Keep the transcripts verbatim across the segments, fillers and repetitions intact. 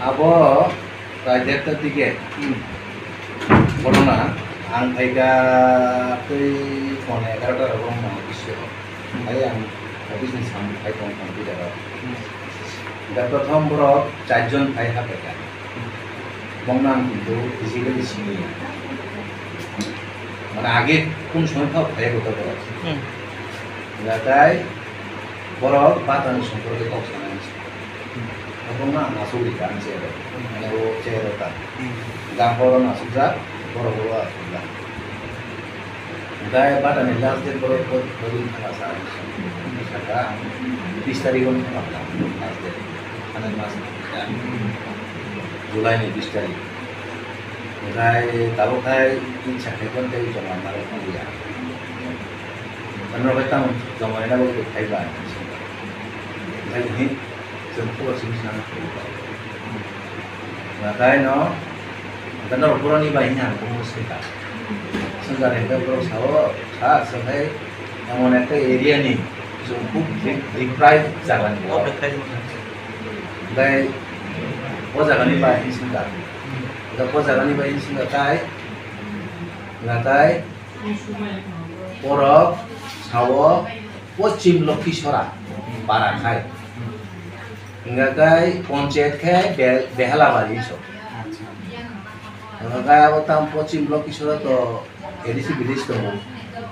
Abo prai derta dige. Corona ang phaikha tei phone egarota rogo wngma office o. Hai ang office ni samung khai tong tong twi jaga. Da prothom borok charjon phai ha phaikha. Bongno ang kintu physically siniya. Mane age kun somoi phai phai goto borok. Natai borok batani somporke kok sanai. Obo ma ang asuk rika ang chair o. Mane o chair o ta. Gahoro asukjak, borok o asukjak. Hingke batani last date borok bo, bo din thangka sa ang saka bis tarik o thangka last date. Thangka mas July ni bis tarik. Hingke tabok hai tin sakni kon tei joma narok ya. Ano bai tamo joma ina bo khai ba. Hingke ni Chwng khobor simi sana. Nakai no, nakai no boroni bai hwnwi ang bumo swngkha. Swngkha hwnkhe borok sao, "Sir, chwng hai emon ekta area ni chwng khub de-, deprived jaga ni borok." Hwnkhe o jaga ni bai hwnwi swngkha. Hwnkhe o jaga ni bai hwnwi swngkha tai, nakai borok sao Poschim Lokhisora para khai. Hingkha khe ponchayat khe Be-, Behalabari so. Hingkha khe abo tamo Poschim Lokhisora to A D C village tongo.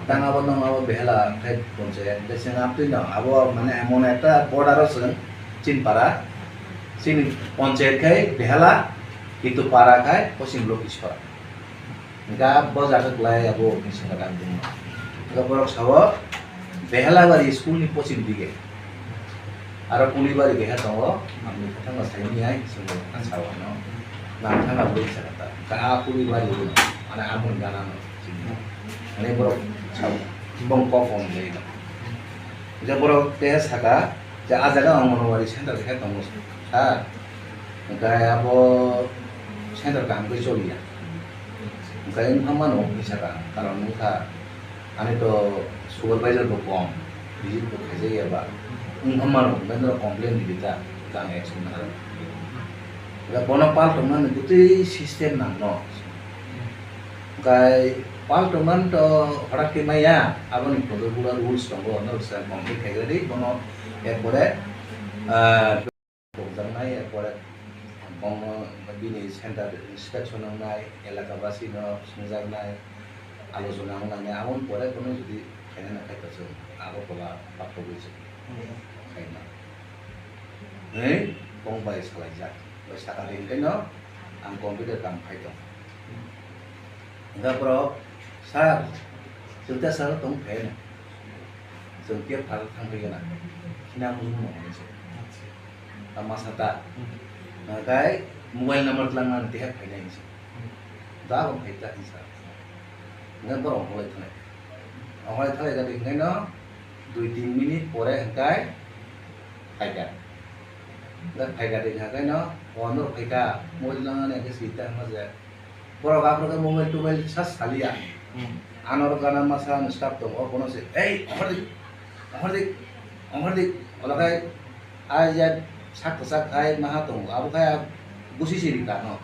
Tang abo nang abo Behala khe ponchayat. Hingkha chwng amtwi no abo mane emon ekta border o chwng Chinpara. Chini ponchayat khe Behala, kintu para khe Poschim Lokhisora. Hingkha bo jaga klai abo office ni rang bumung. Hingkha borok sao Behalabari school ni pochim dige. Aro Kulibari keha tongo, ang ni khathang no sai ni ai, swngo ang sao ano. Nang thang abo ri saka ta. Hingkha a Kulibari o, mane amo ni gana no. Mane borok sao, bong kok bong le. Hingkha borok keha saka, je a jaga Anganwadi center keha tongo, sir. Hingkha abo center kaham khe choliya. Hingkha wngkha mano kisa kaham, karon wngkha ani to supervisor bo kom, visit bo khaijak ya ba. Wngkha mano, hingkha norok complain ridi ta, tang action nang. Hingkha bono pal tongnani bwtwi system nang no. Hingkha pal tongnani to horak khe maya, aboni protocol rules tongo, norok se complain khaijak di, bono ekbare, ah, Rwjaknai, erpore bono bini center inspection wngnai, elaka basi no swngjaknai, alochona wngnai, aboni pore bono jodi khaina nangkha to chwng abo tola paktogwi chwng khaina. Hwnwi bong bai salaijak, bai saka ringkhe no ang computer kam khai tong. Hingkha borok, "Sir, chwng ta sir tong phaino. Chwng khe phar thang phaikhe na. Khina mung mung hinwi se. Ta masa ta. Nakai mobile number tlang nang tei phainai hinwi se. Da bo phai ta hinsa." Hingkha borok ongkhorlai thanai. Ongkhorlai thanai jani hingkhaino dui tin minute pore hingkhai phaikha. Hingkha phaikha de hingkhaino, "O norok phaikha, mobile tlang nang hingkhe sita hingma je." Borok aphuru khe mobile tobile sa saliya. Hmm. Ano rw gana masa ano staff tongo, bono se, "Ei, ongkhor di, ongkhor di, ongkhor di." Olo khai a ya sak kwchak khai maha tongo, abo khai a gusi siri kha no.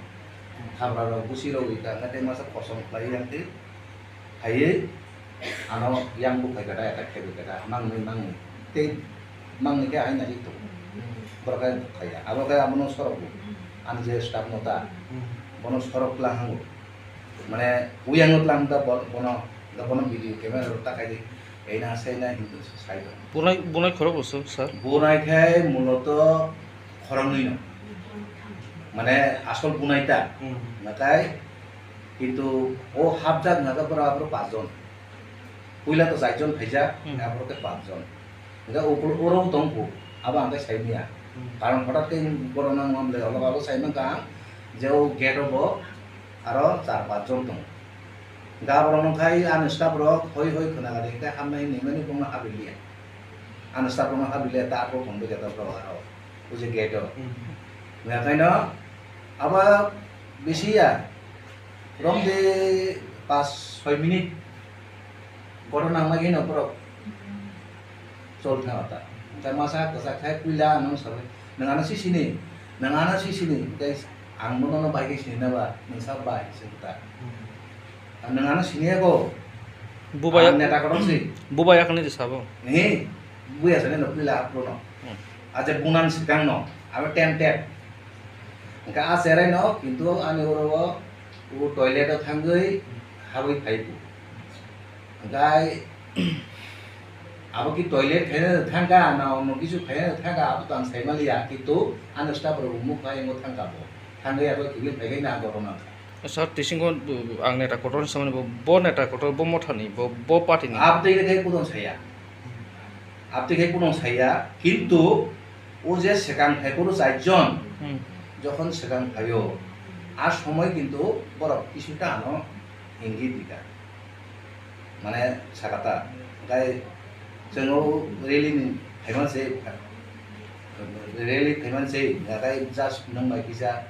Habra rok gusi rogwi kha, hwnkhe tei masa kosom khlai yang tei phaiwi. Ano yang buphai kata, attack khai kata, mangni, mangni. Tei mangni khe aina ri tongo. Borok khe buphai ya. Abo khe abono sorok bo. Ani je staff no ta. Bono sorok tlang hango. Mane, uyang no tlang ta bo-, bono, da bono video camera rok ta khai di. Eina saina hindu sai do. Bunai, bunai khorok bo sir, sir? Bunai khe muloto khoroknwi no. Mane, asol bunai ta. Hmm. Nakai, kintu o hapjak naga borok aphuru pas jon. Puila to char jon phaijak, hmm, aphuru khe pas jon. Hingkhe uphuru oro tong kho, abo ang khe sai manya. Hmm. Karon hotat khe borok no wng ble, olo abo sai mankha ang je o gate o bo aro char pas jon tongo. Hingkhe aborok no khai ani staff rok hoi hoi khna gari hingkhe hamnai hinwi mani bongno habil liya. Ani staff rok no habil liya ta aphuru tong bai khe ta borok aro. O je gate o. Hmm. Hwnwi khaino abo bisi ya, romde pas soi minute. Kotor nang lagi no borok chol thang ta. Hwnkhe masa kwchak khai puila ano sabai, "Nwng ano si sini, nwng ano si sini." Hwnkhe ang bono no bai khe sini na ba, nwng sa bai, se kwta. Nwng ano sini ya ko? Bubai Ang neta kotor si. Bubai yakni sabo. Ni, buya sani no puila aprono. Hmm. Aje bunan sikang no, abo tem tem. Hwnkhe a cherai no, kintu ani oro o, o toilet o thangwi habwi phai bu. Hwnkhe abo ki toilet khaina thangka na ono kisu khaina thangka abo to ang sai maliya, kintu ani staff rok mukha yango thangka bo. Thangwi abo kibil phaiwi na abo rwna. Sir, tisingo, uh, ang neta kotor ni samani bo, bo neta kotor, bo motha ni, bo, bo party ni. Abtwi khe kudon saya. Abtwi khe kudon saya, kintu o je swkang phai phuru chaijon, Hmm. jokhon swkang phaio, a somoi kintu borok kisuta ano ingit dika. Mane sakata, hwnkhe chwng o rally ni phaiman se, rally phaiman se, hwnkhe just nwng bai kisa,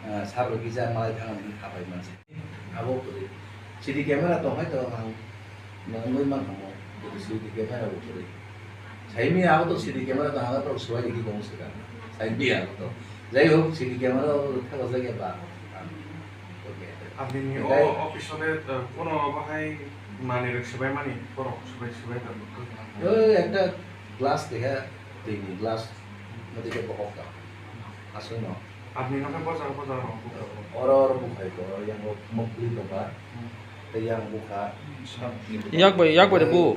ah, sabo kisa malai thangmani kha phaiman se. Abo kwrwi. C D camera tong hai to ang nwngwi man tongmo, C D camera bo kwrwi. Saimi abo to C D camera to haga to swbai rikhi tong swkang. Saimi abo to. Jai hok, C D camera o thapa jagya ba. Ang. Apni ni o Tei office o le, uh, kono bahai manwi rok swbai mani, borok swbai, swbai da. Oi, ekta glass keha, twi ni glass, mati ke bohok ka. Aswk no. Apni no khe bojar, bojar rok buka. Oro, oro bukhai ko, yang o mokli tongkha. Hmm. Tei yang bukha. Yak bai, yak bai de bu.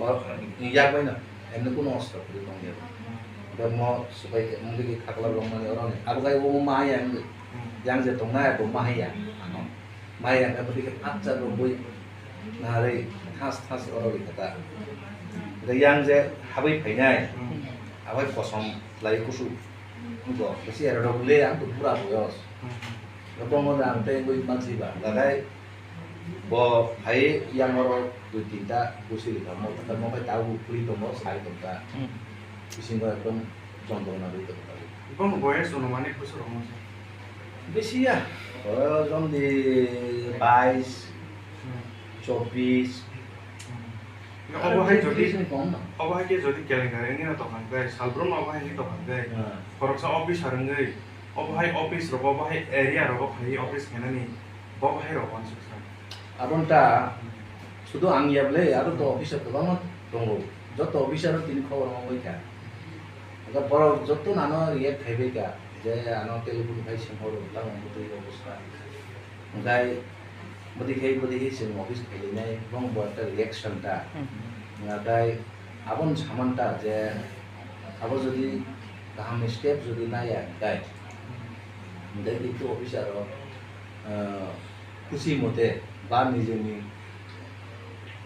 Yak bai na. Emni kuno osto kri tong ya. Hmm. Tei mo swbai ke, mungli ke khakla rok mani oro ni. Abo kai o ma yang. Hmm. Yang je tongnai bo ma ya. Ano. Mai rang khe bwtwi khe patsa rwbwi narwi thas thas oro rikha ta. Hwnkhe yang je habwi phainai, abai kosom khlai kusu. Wngkha bisi era rok le ang to pura boyos. Bomo da ang tei wngwi mansi ba, hwnkhe bo phai yang oro dui tinta busi rikha, mo ta mo bai tabuk phuri tongo, sai tongkha. Hmm. Bisingo ekdom Chondrona rwi tongkha. Bono boyes onumanik bwswk rok masa? Bisi ya. O jomdi bais, Hmm. chobbish. Hmm. Aro Obo hai bisi, jodi, bisi ni kom no. Obo hai khe jodi calendar wngwi no tongkha hwnkhe, salbrum obo hai wngwi tongkha hwnkhe, Hmm. khoroksa officer wngwi, obo hai office rok, obo hai area rogo phaiwi office khainani, bo bo hai rok uansukha. Aboni ta sudu ang ya bwle, aro to officer kwbangma tongo. Joto officer o tini khobor mangwi kha. Hwnkhe borok joto no ano react khaibai kha, je ano telephone khai swnghoro, tamo bwtwi obostha. Hwnkhe bwtwi khai, bwtwi khai chwng office khailainai, bong bo ekta reaction ta. Hmm. Hwnkhe aboni saman ta je abo jodi kaham ni step jodi naiya hwnkhe, hwnkhe kintu officer o, ah, Khusi mote ba nijeni,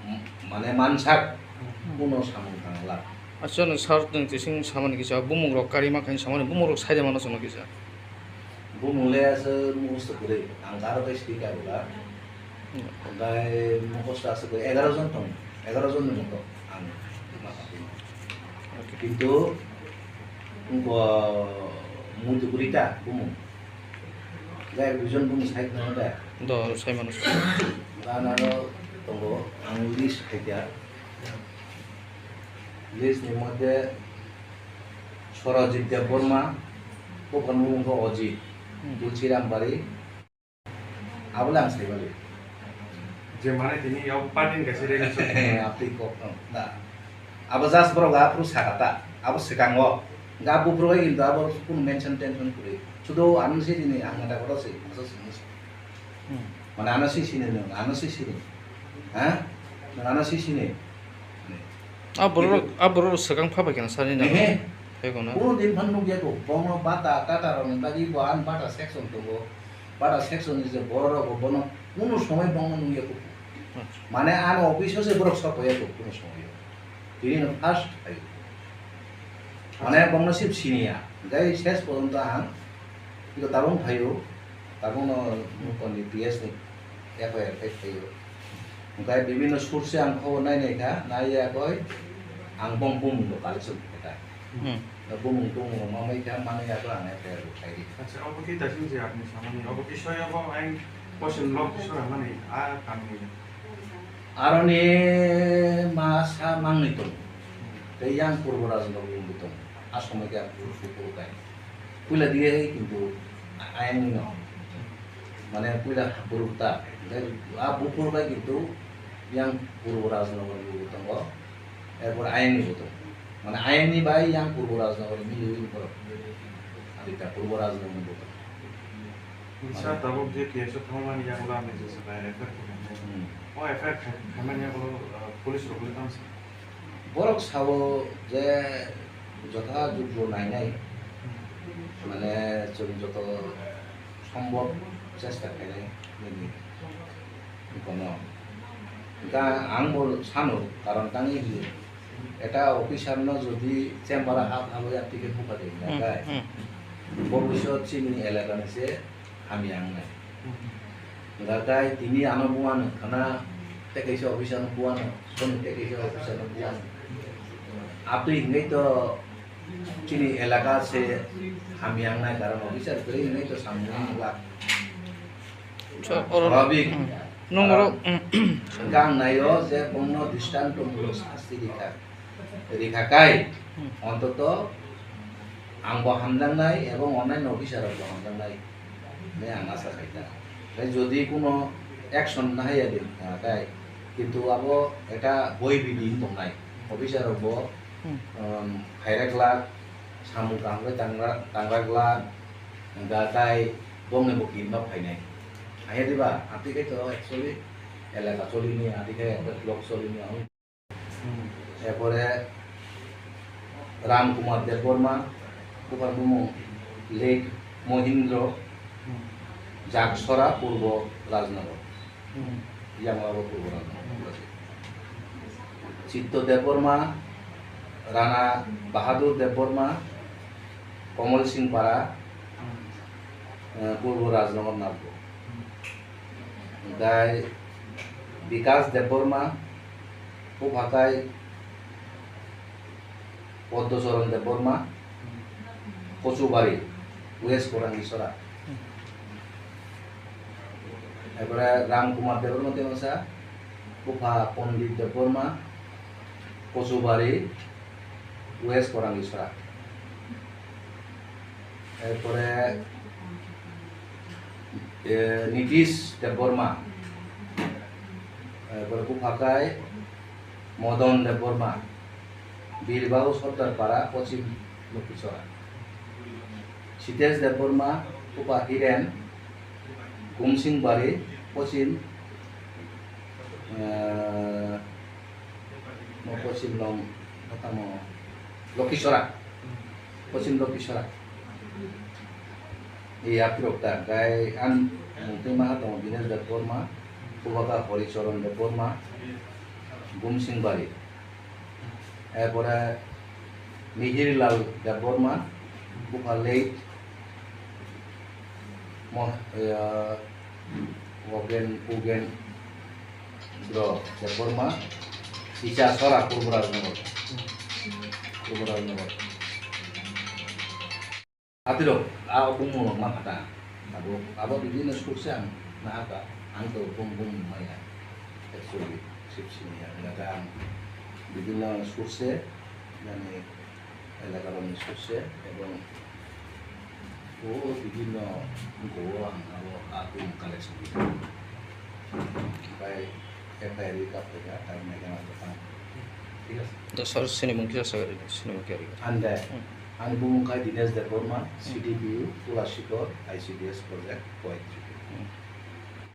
m-, mane mansak, Hmm. kuno samung tangla. Acha, no sir, nwng tising samani kisa, bumung rok karima khain samani, bumung rok saida mano chwngno kisa. Bumung le asa mukhos to kwrwi, ang aro tei sidi kaibola. Hmm. Okai mukhos to asa kwrwi, egaroh jon tong, egaroh jon ni moto ang ma Okay. Kintu wngkha muitu kwrwi ta bumung. Jai duijon bumung sai khna da. Do, sai mano. Gana no tongo, ang list khaikha. List ni moddhe Sorajit Debbarma, buphang bumung khe Ojit, Hmm. Tulsiram Bari, Abole ang sai mali. Je mane tini yao party ni kaisa relation. Abtwi kok, oh, na. Abo just borok aphuru saka ta. Abo swkango. Ga buphuru bai kintu abo kunu mention tension kwrwi. Sudu ano si sini ang neta kotor si, asa sini si. Hmm. Mane ano si sini nwng, ano si sini. Ha? Nwng ano si sini. A borok, a borok swkang pha bai khe na sani na. Ehe. Phai kono. Kuno din phan nukya ko, bono bata, tata rokni bagwi bo ang bata section tongo. Para section ni je borok rok bono kuno somoi bono nungya kuku. Acha. Mane ano office o se borok sok ya kuku kuno somoi. Tini no first phaio. Mane Acha. Bono sip siniya. Gai ses porjonto ang iko tabung phaio. Tabung no nukon ni P S ni F I R khai phaio. Gai bibino source ang khobor nai nai kha, nai ya koi ang bong bong do collection khai ta. Hmm. Bumung tumung rok ma mai kha, manwi ya khe ang F I R bo khai di. Acha, obo khe daising je apni samani, obo khe soya bo ang question log khe sora mani, a kamni. Aroni ma sa mangni tong. Tei yang Purbo Rajno bumung tong. A somoi khe ang buru buru kai. Puila diye hai kintu ayang ni no. Mane puila buru ta. Dai a buru buru kai kintu yang Purbo Rajnagar ni buru tongo. Erpor ayang ni buru tongo. Mane ayang ni bai yang Purbo Rajnagar ni buru tongo. Adita Purbo Rajnagar ni buru tongo. Sa tabuk je T S O thangmani yagulo ang je sabai F I R khaimani. Hmm. O F I R khai-, khaimani yagulo, uh, police rok le tamo sa? Borok sao je jotha jugbo nainai, mane chwng joto sombhob chesta khainai nini kono. Hwnkha ang bo sano, karon tangwi hwnwi, eta officer no jodi chamber o hap hap ya ticket bukha de Hmm, hwnka hmm. Bo buiso chini elaka ni se hamya wngnai. Hwnkha khe tini ano buwano khana tei kaisa officer no buwano, soni tei kaisa officer no buwano. Atwi hwnwi to chini elaka se hamya wngnai, karon officer kwrwi hwnwi to samung wngla. So, oro, Swabik. Hmm. Nwng oro, hmm. Hwnkha ang naio je bongno dristontomulok sasti rikha. Rikha kai, Hmm. Ontoto ang bo hamjaknai ebong onnaino officer rok bo hamjaknai hinwi ang asa khaikha. Tei jodi kuno action nahaiya de, ah, kai, kintu abo ekta boi bidi wng tongnai. Officer rok bo, Hmm. um, khaira glak, samung kaham khe tangra, tangra glak, hwnkha tai bongni bo kirima phainai. Haiya diba, atwi khe to actually elaka cholini, atwi khe block cholini, ang Erpore Ram Kumar Debbarma, buphar bumung late Mohindro, Jaksora, Purbo Rajnagar. Yamlabo Purbo Rajnagar. Chitto Debbarma, Rana Bahadur Debbarma, Komol Singh Para, eh, Purbo Rajnagar nalbo. Hwnkhe Bikas Debbarma, bupha khe Poddochoron Debbarma, Kochubari, West Korangisora. Erpore Ram Kumar Debbarma tei masa, bupha Pondit Debbarma, Kochubari, West Korangisora. Erpore, eh, Nitish Debbarma. Erpore bupha khe Modon Debbarma, Birbabu Sordar Para, Pochim Lokhichora. Sitesh Debbarma, bupha Hiren, Gumsing Bari, Pochim, eh, Mo Pochim Long, tamo Lokhichora. Pochim Lokhichora. Iya pirok ta, kai an mungtwi maha tongo Dinesh Debbarma, bupha khe Horicharan Debbarma, Gumsing Bari. Erpore Mihir Lal Debbarma, bupha late Mo-, eh, Ogen, Ugen, Bro, Debbarma, Icha Sora, Purbo Rajnagar. Purbo Rajnagar. Atirok, a bumung rok ma kha ta. Abo, abo bibhinno source ang nahakha, ang to bum bum maya. Actually, sip sini ya, nggak ang bibhinno source, yani, elaka rokni source, ebong o bibhinno go ang abo a bumung collection. Bai F I R kap kha, tai mai gana to tang. Thik ase? To sir, sini mung kisa sa, sini mung kya ri. Ande. Hmm. Ani bumung khai Dinesh Debbarma, Hmm. C D P U, Tulashikor, I C D S project, Kuwait. Hmm.